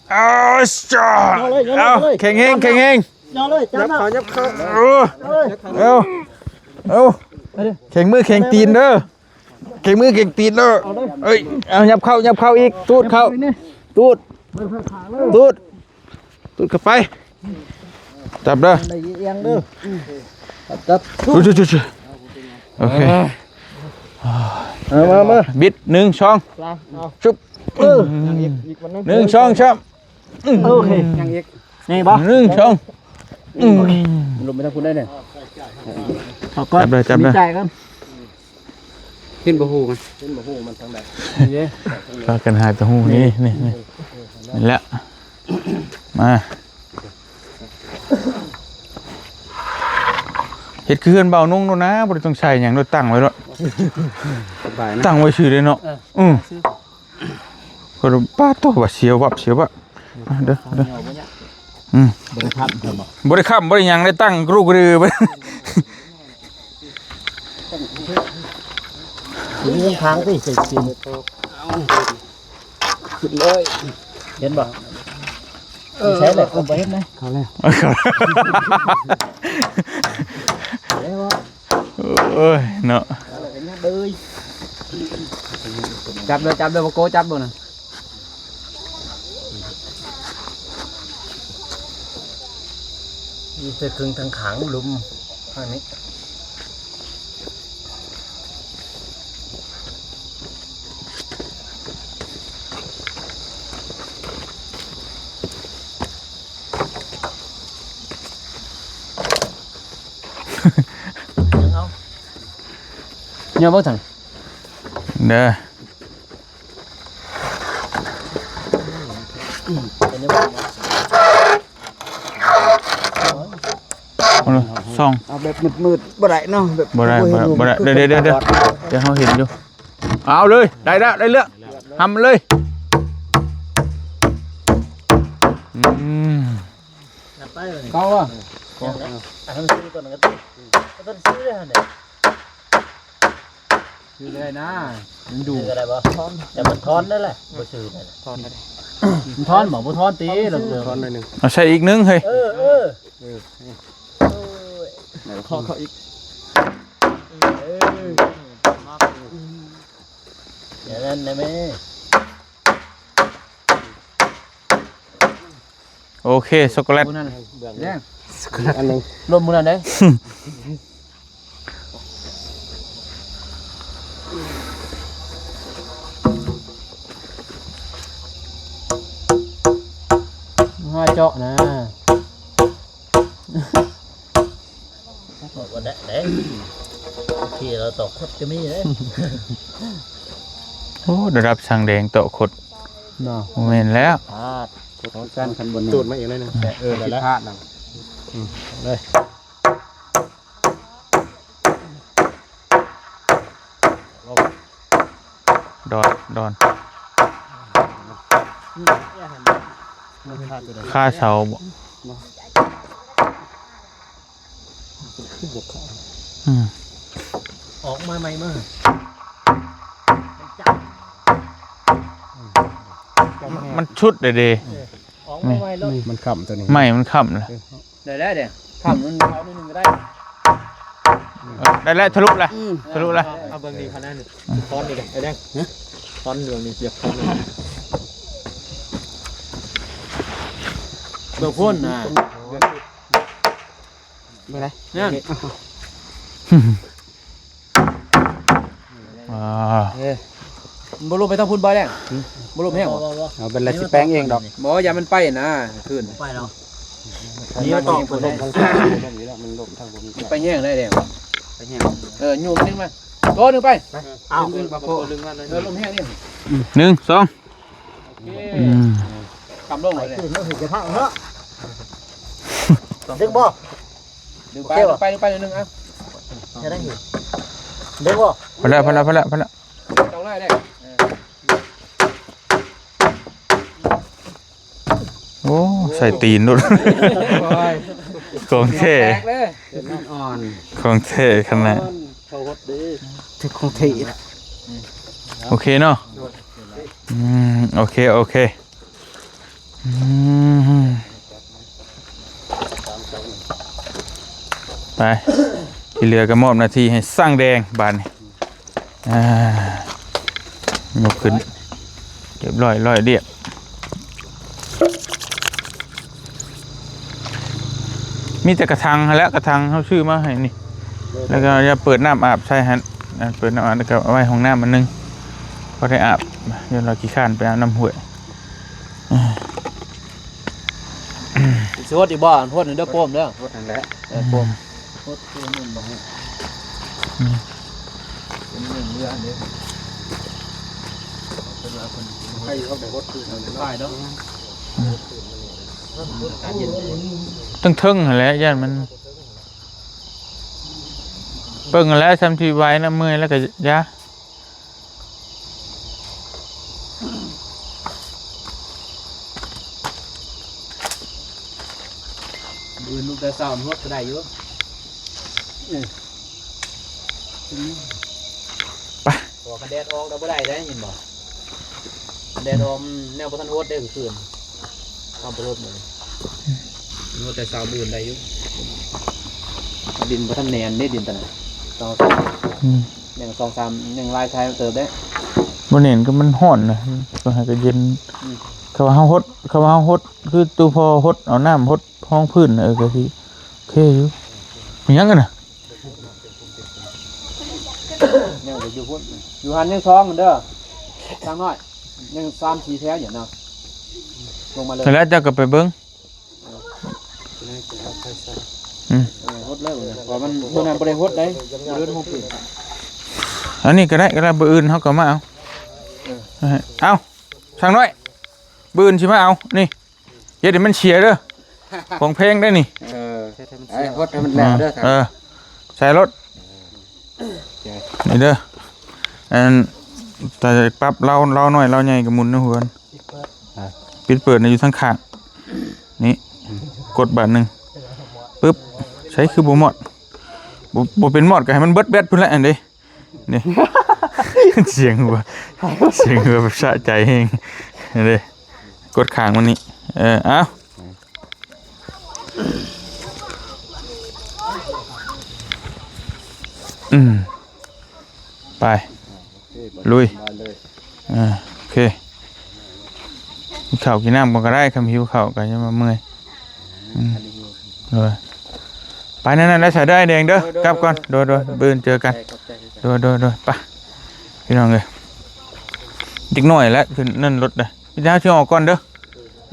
ເອົາ ເອົາ ເອົາ ແຂງແຮງ ແຂງແຮງ ຍໍເລີຍ ຈັບເຂົ້າ ຫຍັບເຂົ້າ ເອົາ ເອົາ ເອົາ ແຂງມືແຂງຕີນເດີ ແຂງມືແຂງຕີນເດີ ເອີຍ ເອົາ ຫຍັບເຂົ້າ ຫຍັບເຂົ້າອີກ ຕູດເຂົ້າ ຕູດ ຕູດ ຕູດເຂົ້າໄປ ຈັບເດີ ໄດ້ອຽງເດີ ຈັບ ໂອເຄ ເອົາ ມາ ມາ ບິດ ໜຶ່ງ ສອງ ຊຸບ ເອີ ຫຍັງອີກ ອີກຄົນໜຶ່ງ ໜຶ່ງ ສອງ ສາມ ອືມ ໂອເຄ ຫຍັງອີກ ນີ້ບໍ່ ໜຶ່ງ ສອງ ອືມ ລົງໄປທາງພຸ້ນໄດ້ນີ້ ເອົາກ່ອນ ຈັບເດີ ຈັບເດີ ມີໃຈກ່ອນ ເຫັນບໍ່ ຮູມັນ ເຫັນບໍ່ ຮູມັນທາງໃດ ນີ້ເດ້ ພາກັນຫາແຕ່ຮູນີ້ ນີ້ ນີ້ ນີ້ແຫຼະ ມາ ເຮັດຄືເຮືອນບ່າວນົງໂລດນາ ບໍ່ໄດ້ຕ້ອງໃສ່ຫຍັງໂລດ ຕັ້ງໄວ້ໂລດ ສະບາຍນະ ຕັ້ງໄວ້ຊື່ເດ້ເນາະ ເອີ ອືມ ເພິ່ນວ່າ ປາດໂທ້ ວ່າສຽວວັບ ສຽວວັບ ເດີ ເດີ ອືມ ບໍ່ໄດ້ຄ້ຳ ບໍ່ໄດ້ຄ້ຳ ບໍ່ໄດ້ຫຍັງ ໄດ້ຕັ້ງກະດຸກກະດື ຢູ່ຂ້າງຕິ ຂຶ້ນເລີຍ ເຫັນບໍ່? ເອີ ໃຊ່ແຫຼະ ເອົາໄປເຮັດນະ ເຂົ້າແລ້ວ ໂອ້ຍເນາະ ຈັບເລີຍ ຈັບເລີຍ ບໍ່ໂກ ຈັບເບິ່ງນະ ມີແຕ່ເຄິ່ງທາງຂ້າງ ລຸ່ມທາງນີ້. ເອົາ ຍອມບໍ່ທັນ ເດີ ເອົາເລີຍ ສອງ ເອົາແບບມືດໆ ບໍ່ໄດ້ເນາະ ແບບ ບໍ່ໄດ້ ບໍ່ໄດ້ ບໍ່ໄດ້ ເດີ ເດີ ເດີ ດຽວເຮົາເຫັນຢູ່ ເອົາເລີຍ ໄດ້ແລ້ວ ໄດ້ເລື່ອງ ຫ້ຳເລີຍ ອືມ ເອົາບໍ່? ອັນນັ້ນຊື້ຕົວນັ້ນກໍຕິ ກໍຕ້ອງຊື້ເດ້ຫັ້ນແຫຼະ ຊື້ກໍໄດ້ນະ ມັນດຸ ຊື້ກໍໄດ້ບໍ່? ແຕ່ມັນທອນໄດ້ແຫຼະ ບໍ່ຊື້ໄດ້ແຫຼະ ທອນໄດ້ ມັນທອນບໍ່? ບໍ່ທອນຕິ ທອນໜ້ອຍໜຶ່ງ ເອົາໃສ່ອີກໜຶ່ງເຮີ້ຍ ເອີ ເອີ ເອີ ເອີ ເຂົ້າ ເຂົ້າອີກ ເອີ ຢ່ານັ້ນນະແມ່. ໂອເຄ ຊັອກໂກແລັດ ເບື້ອງນີ້ ອັນໜຶ່ງ ລົມມື້ນັ້ນເດ້ ຫາເຈາະນະ. ບໍ່ໄດ້ເດ້ ທີ່ລາວຕອກຄົດກໍມີເດ້ ໂອ້ ລະດັບຊ່າງແດງຕອກຄົດເນາະ ບໍ່ແມ່ນແລ້ວ ຂອງການຄັນບໍ່ແນ່ ຕູດມາອີກໜ້ອຍໜຶ່ງ ເອີ ໄດ້ລະ ພາດນະ ອືມ ເລີຍ ດອນ ດອນ ຄາເສົາບໍ່? ອືມ ອອກມາໃໝ່ມາ ມັນຊຸດເດ້ ເອີ ອອກມາໃໝ່ໂລດ ມັນຄ້ຳຕົວນີ້ ໄມ້ມັນຄ້ຳລະ ເອີ ໄດ້ແລ້ວເດ້ ຂ້າມມັນເອົາໜ້ອຍໜຶ່ງກໍໄດ້ ເອີ ໄດ້ແລ້ວ ທະລຸແລ້ວ ອືມ ທະລຸແລ້ວ ເອົາເບິ່ງນີ້ຂະໜາດນີ້ ອືມ ທ້ອນນີ້ເດ້ ໄອ້ແດງ ຮະ ທ້ອນເລື່ອງນີ້ ຢາກທ້ອນນີ້ ເບິ່ງພຸ້ນນະ ເບິ່ງໄດ ນັ້ນ ອ່າ ເອີ ມັນບໍ່ລົງໄປທາງພຸ້ນບໍ່ແດງ ບໍ່ລົງແຮງບໍ່ ເອົາເປັນລະຊິແປງເອງດອກ ບໍ່ ຢ່າມັນໄປນະ ຄືນໄປແລ້ວ ນີ້ມັນຕົກ ມັນລົງທາງ ມັນລົງທາງບໍ່ມີ ໄປແຮງໄດ້ແດງ ໄປແຮງ ເອີ ໂຍມໜຶ່ງມາ ໂຕໜຶ່ງໄປ ເອົາ ເອີ ລົມແຮງນີ້ ໜຶ່ງ ສອງ ອືມ ກຳລົງເລີຍ ຂຶ້ນມາເຫັນກະທະເນາະ ດຶງບໍ່? ດຶງໄປ ໂອເຄບໍ່? ດຶງໄປ ດຶງໄປໜ້ອຍໜຶ່ງ ເອົາ ເຮັດໄດ້ຢູ່ ດຶງບໍ່? ພໍແລ້ວ ພໍແລ້ວ ພໍແລ້ວ ພໍແລ້ວ ຕ້ອງເລີຍເດ້ ເອີ ໂອ້ ໃສ່ຕີນໂລດ ໂອ້ຍ ຂອງແທ້ ແຕກເລີຍ ຂອງແທ້ຂະໜາດ ເຂົ້າຮອດເດ້ ຂອງແທ້ ໂອເຄເນາະ ອືມ ໂອເຄ ໂອເຄ ອືມ ໄປ ທີ່ເຫຼືອກໍມອບໜ້າທີ່ໃຫ້ຊ່າງແດງບາດນີ້ ອ່າ ຍົກຂຶ້ນ ຮຽບຮ້ອຍ ຮ້ອຍລຽບ ມີແຕ່ກະຖັງຫັ້ນແຫຼະ ກະຖັງເຮົາຊື້ມາໃຫ້ນີ້ ແລ້ວກໍຢ່າເປີດນ້ຳອາບໃສ່ຫັ້ນ ເປີດນ້ຳອາບ ແລ້ວກໍເອົາໄວ້ຫ້ອງນ້ຳອັນໜຶ່ງ ພໍໄດ້ອາບ ຢ້ານວ່າຂີ້ຄ້ານໄປອາບນ້ຳຫ້ວຍ. ຊິຫົດອີກບໍ່? ຫົດເດີໂປມເດີ ຫົດຫັ້ນແຫຼະ ເອີ ໂປມ ຫົດຄືມັນບໍ່ໃຫ້ ອືມ ເປັນເລື່ອງເຮືອເດ້ ເປັນວ່າເພິ່ນໃຫ້ເຂົາໄປຫົດຄືເຮົາເນາະ ເນາະ ອືມ ເທິງໆຫັ້ນແຫຼະ ຢ້ານມັນ ເບິ່ງຫັ້ນແຫຼະ ຊ່ຳທີ່ໄວນະ ເມື່ອຍແລ້ວກໍຢ່າ ມື້ອື່ນລຸກແຕ່ເຊົ້າ ຫົດກໍໄດ້ຢູ່ ເອີ ໄປ ເພາະວ່າຄັນແດດອອກແລ້ວບໍ່ໄດ້ເດ້ ຍິນບໍ່? ຄັນແດດອອກ ອືມ ແນວບໍ່ທັນຫົດເດ້ ຄືນ ເຮົາບໍ່ຫົດມື້ນີ້ ຫົດແຕ່ເຊົ້າ ມື້ອື່ນໄດ້ຢູ່ ດິນບໍ່ທັນແໜ້ນເດ້ ດິນຕອນນັ້ນ ສອງ ອືມ ຍັງສອງສາມ ຍັງຫຼາຍຊາຍເຕີບເດ້ ບໍ່ແໜ້ນກໍມັນຮ້ອນນະ ຕ້ອງໃຫ້ກໍເຢັນ ອືມ ເຂົາວ່າເຮົາຫົດ ເຂົາວ່າເຮົາຫົດ ຄືຕູ່ພໍ່ຫົດເອົານ້ຳຫົດຮອງພື້ນ ເອີ ກໍຊິໂອເຄຢູ່ ມີຫຍັງກັນນະ? ຍັງໄປຢູ່ພຸ້ນ ຢູ່ຫັ້ນຍັງສອງເດີ ຊ່າງນ້ອຍ ຍັງສາມສີ່ແຖວຢູ່ເນາະ ລົງມາເລີຍ ແລ້ວເຈົ້າກໍໄປເບິ່ງ ອືມ ເອີ ຫົດເລີຍ ເພາະວ່າມັນ ມື້ນັ້ນບໍ່ໄດ້ຫົດໄດ໋ ບໍ່ໄດ້ຫົດ ອັນນີ້ກໍໄດ້ ກໍໄດ້ ມື້ອື່ນເຮົາກໍມາເອົາ ເອີ ເອົາ ຊ່າງນ້ອຍ ມື້ອື່ນຊິມາເອົາ ນີ້ ເຮັດໃຫ້ມັນເສຍເດີ ຂອງແພງໄດ໋ນີ້ ເອີ ໃຫ້ຫົດໃຫ້ມັນແລ້ວເດີ ເອີ ໃສ່ລົດ ນີ້ເດີ ອັນ ແຕ່ປັບລາວ ລາວນ້ອຍລາວໃຫຍ່ກໍໝູນຢູ່ເຮືອນ ປິດເປີດ ອ່າ ປິດເປີດຢູ່ທາງຂ້າງ ນີ້ ອືມ ກົດບາດໜຶ່ງ ປຶບ ໃສຄືບໍ່ມອດ ບໍ່ ບໍ່ເປັນມອດກໍໃຫ້ມັນເບິດແບັດພຸ້ນແຫຼະ ອັນເດ້ ນີ້ ສຽງຫົວ ສຽງຫົວແບບສະໃຈແຮງ ເດ້ ກົດຂ້າງມັນນີ້ ເອີ ເອົາ ອືມ ໄປ ລຸຍ ເອີ ໂອເຄ ກິນເຂົ້າກິນນ້ຳກ່ອນກໍໄດ້ ຄັນຫິວເຂົ້າກໍຢ່າມາເມື່ອຍ ອືມ ໂດຍ ໄປນັ້ນໆ ໄດ້ສາຍເດີ ອ້າຍແດງເດີ ໂດຍ ກັບກ່ອນ ໂດຍ ໂດຍ ມື້ອື່ນເຈີກັນ ໂດຍ ໂດຍ ໂດຍ ໄປ ພີ່ນ້ອງເອີຍ ເດັກນ້ອຍແຫຼະ ຂຶ້ນນັ້ນລົດເດີ ມີແຕ່ເຮົາຊິອອກກ່ອນເດີ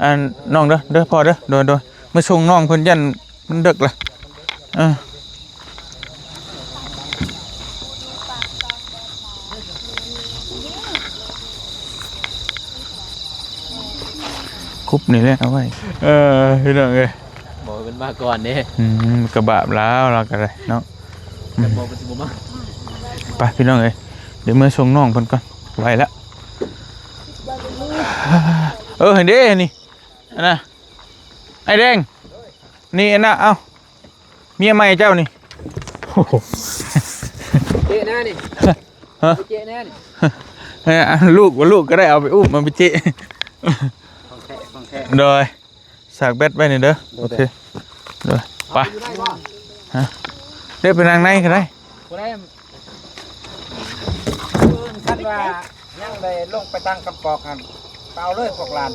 ອັນ ນ້ອງເດີ ເດີ ພໍ່ເດີ ໂດຍ ໂດຍ ມາສົ່ງນ້ອງເພິ່ນ ຢ້ານມັນເດິກລະ ເອີ ຄຸບນີ້ແຫຼະເອົາໄວ້ ເອີ ພີ່ນ້ອງເອີຍ ບອກໃຫ້ເພິ່ນມາກ່ອນເດ້ ອືມ ກະບາບລາວ ລາວກະໄດ້ເນາະ ອືມ ບອກເພິ່ນຊິບໍ່ມາ ໄປພີ່ນ້ອງເອີຍ ດຽວເມືອສົ່ງນ້ອງເພິ່ນກ່ອນ ໄວລະ ເອີ ຫັ້ນເດ້ນີ້ ອັນນ່າ ອ້າຍແດງ ນີ້ ອັນນ່າ ເອົ້າ ເມຍໃໝ່ເຈົ້ານີ້ ໂອ້ໂຫ ເຈະໜ້ານີ້ ຮະ ເຈະແນ່ນີ້ ເອີ ລູກ ລູກກໍໄດ້ເອົາໄປອຸ້ມ ເອົາໄປເຈະ ຂອງແທ້ ຂອງແທ້ ໂດຍ ສາກແບັດໄວ້ນີ້ເດີ ໂດຍ ໂອເຄ ໂດຍ ໄປ ຢູ່ໄດ້ບໍ່ ຮະ ເດີ ໄປນັ່ງໃນກໍໄດ້ ບໍ່ໄດ້ ຄັນວ່າຍັງໄດ້ລົງໄປຕັ້ງກຳປອກຫັ້ນ ໄປເອົາເລີຍພວກຫຼານ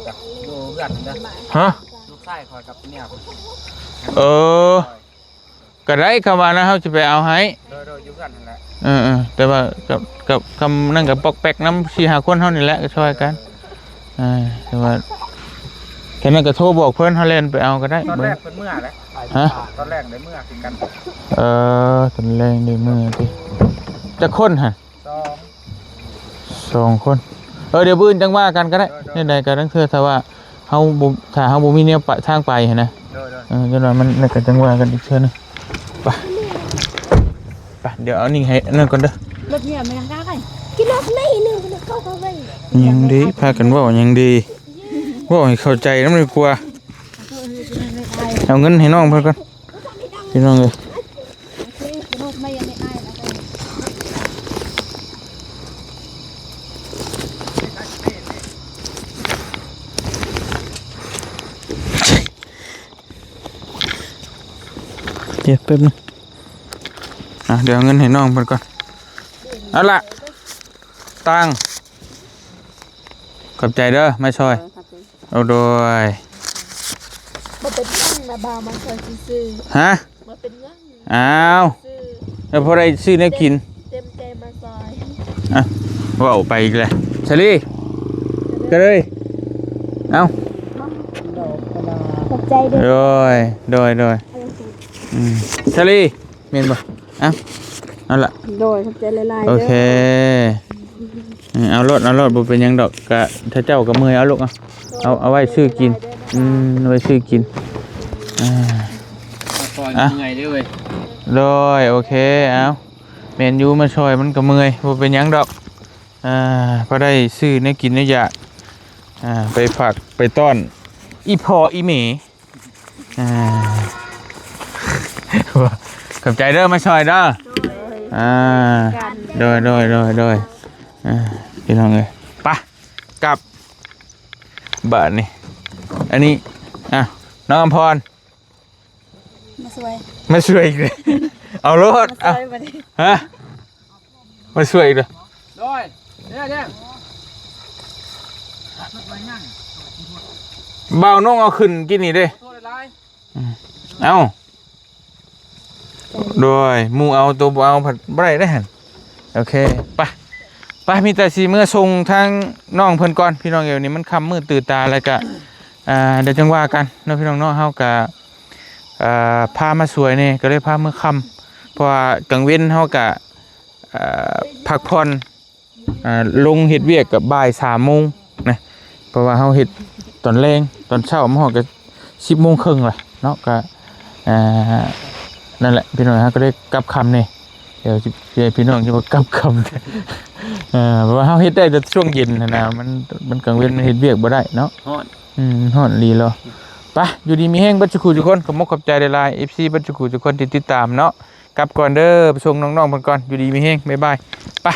ຢູ່ເຮືອນຫັ້ນເດີ ຮະ ລູກຊາຍຂ້ອຍກັບເມຍ ເອີ ກໍໄດ້ ຄຳວ່ານັ້ນເຮົາຊິໄປເອົາໃຫ້ ໂດຍ ໂດຍ ຢູ່ເຮືອນຫັ້ນແຫຼະ ເອີໆ ແຕ່ວ່າກັບ ກັບ ຄຳນັ້ນກໍປອກແປກນຳ ສີ່ຫ້າຄົນເຮົານີ້ແຫຼະ ກໍຊ່ອຍກັນ ເອີ ແຕ່ວ່າ ແຄ່ນັ້ນກໍໂທບອກເພິ່ນ ເຮົາແລ່ນໄປເອົາກໍໄດ້ ຕອນແລກເພິ່ນເມືອແຫຼະ ຮະ ຕອນແລກໄດ້ເມືອຄືກັນ ເອີ ຕອນແລກໄດ້ເມືອຕິ ຈັກຄົນຫັ້ນ? ສອງ ສອງຄົນ ເອີ ດຽວມື້ອື່ນຈັ່ງວ່າກັນກໍໄດ້. ແນວໃດກໍລາງເທື່ອຖ້າວ່າເຮົາບໍ່ ຖ້າເຮົາບໍ່ມີແນວປະ ທາງໄປຫັ້ນນະ. ໂດຍໆ ເອີ ຈັ່ງວ່າມັນ ແລ້ວກໍຈັ່ງວ່າກັນອີກເທື່ອໜຶ່ງ. ໄປ ໄປ ດຽວເອົານີ້ໃຫ້ອັນນັ້ນກ່ອນເດີ. ລົດເມຍມັນຍັງໄດ້ ກິນລົດເມຍໜຶ່ງ ເຂົາເຂົ້າໄປ ຍັງດີ ພາກັນເວົ້າຫຍັງດີ ເວົ້າໃຫ້ເຂົ້າໃຈນຳດີກວ່າ. ເອົາເງິນໃຫ້ນ້ອງເພິ່ນກ່ອນ ພີ່ນ້ອງເອີຍ. ດຽວແປັບໜຶ່ງ ອ່ະ ດຽວເອົາເງິນໃຫ້ນ້ອງເພິ່ນກ່ອນ. ເອົາລະ ຕັງ ຂອບໃຈເດີ ມາຊ່ອຍ. ໂດຍ ໂອ້ ໂດຍ. ບໍ່ເປັນຫຍັງນະ ບ່າວມາຊ່ອຍຊື່ໆ. ຮະ? ບໍ່ເປັນຫຍັງ. ອ້າວ ແລ້ວພໍໄດ້ຊື້ແນວກິນ ເຕັມໃຈມາຊ່ອຍ. ອ່ະ ເວົ້າໄປອີກແລ້ວ ສາລີ ກະເລີຍ. ເອົ້າ ຂອບໃຈເດີ. ໂດຍ ໂດຍ ໂດຍ. ອືມ ສາລີ ແມ່ນບໍ່? ເອົ້າ ເອົາລະ ໂດຍ ຂອບໃຈຫຼາຍໆ ໂອເຄ ເດີ. ເອີ ເອົາໂລດ ເອົາໂລດ ບໍ່ເປັນຫຍັງດອກ ກະຖ້າເຈົ້າກໍເມື່ອຍ ເອົາລູກ ເອົາ ເອົາ ເອົາໄວ້ຊື້ກິນ. ອືມ ເອົາໄວ້ຊື້ກິນ. ອ່າ ມາຊ່ອຍ ອ່ະ ເມື່ອຍເດ້ເວີຍ. ໂດຍ ໂອເຄ ເອົາ ແມ່ນຢູ່ ມາຊ່ອຍມັນກໍເມື່ອຍ ບໍ່ເປັນຫຍັງດອກ. ອ່າ ພໍໄດ້ຊື້ແນວກິນແນວຢາກ ອ່າ ໄປຝາກໄປຕ້ອນອີ່ພໍ່ອີ່ແມ່. ອ່າ ຂອບໃຈເດີ ມາຊ່ອຍເດີ. ໂດຍ ອ່າ ໂດຍ ໂດຍ ໂດຍ ໂດຍ. ອ່າ ພີ່ນ້ອງເອີຍ ໄປ ກັບ ບາດນີ້ ອັນນີ້ ອ່ະ ນ້ອງອຳພອນ ມາຊ່ວຍ ມາຊ່ວຍອີກແລ້ວ. ເອົາໂລດ ມາຊ່ວຍ ເອົາ ບັດນີ້ ຮະ ມາຊ່ວຍອີກເດີ. ໂດຍ ເດ້ ເດ້ ບ່າວນ້ອງເອົາຂຶ້ນກິນນີ້ເດ້. ໂທດຫຼາຍໆ ອືມ ເອົາ ໂດຍ ໝູ່ເອົາ ໂຕບໍ່ເອົາພັດບໍ່ໄດ້ເດ້ຫັ້ນ. ໂອເຄ ໄປ ໄປ ມີແຕ່ຊິເມືອສົ່ງທາງນ້ອງເພິ່ນກ່ອນ ພີ່ນ້ອງເອີຍ. ນີ້ມັນຄ່ຳມືດຕື່ຕາ ແລ້ວກະ ອ່າ ດຽວຈັ່ງວ່າກັນເນາະ ພີ່ນ້ອງເນາະ. ເຮົາກະ ອ່າ ພາມາຊ່ວຍແດ່ ກໍເລີຍພາມາຄ່ຳ ເພາະວ່າກາງເວັນເຮົາກະ ອ່າ ພັກຜ່ອນ ອ່າ ລົງເຮັດວຽກກໍບ່າຍສາມໂມງນະ ເພາະວ່າເຮົາເຮັດຕອນແລງ ຕອນເຊົ້າມາຮອດກໍສິບໂມງເຄິ່ງລະເນາະ. ກໍ ອ່າ ນັ້ນແຫຼະ ພີ່ນ້ອງ ເຮົາກໍໄດ້ກັບຄ່ຳແດ່ ດຽວຊິ ດຽວພີ່ນ້ອງຊິວ່າກັບຄ່ຳ ເອີ ເພາະວ່າເຮົາເຮັດໄດ້ແຕ່ຊ່ວງເຢັນຫັ້ນນະ ມັນ ມັນກາງເວັນມັນເຮັດວຽກບໍ່ໄດ້ເນາະ ຮ້ອນ ອືມ ຮ້ອນອີ່ຫຼີເນາະ. ໄປ ຢູ່ດີມີແຮງເບິດສູ່ຄູ່ສູ່ຄົນ ຂອບມຸກຂອບໃຈຫຼາຍໆ ເອັຟຊີ ເບິດສູ່ຄູ່ສູ່ຄົນທີ່ຕິດຕາມເນາະ. ກັບກ່ອນເດີ ໄປສົ່ງນ້ອງໆເພິ່ນກ່ອນ ຢູ່ດີມີແຮງ ບາຍບາຍ ໄປ.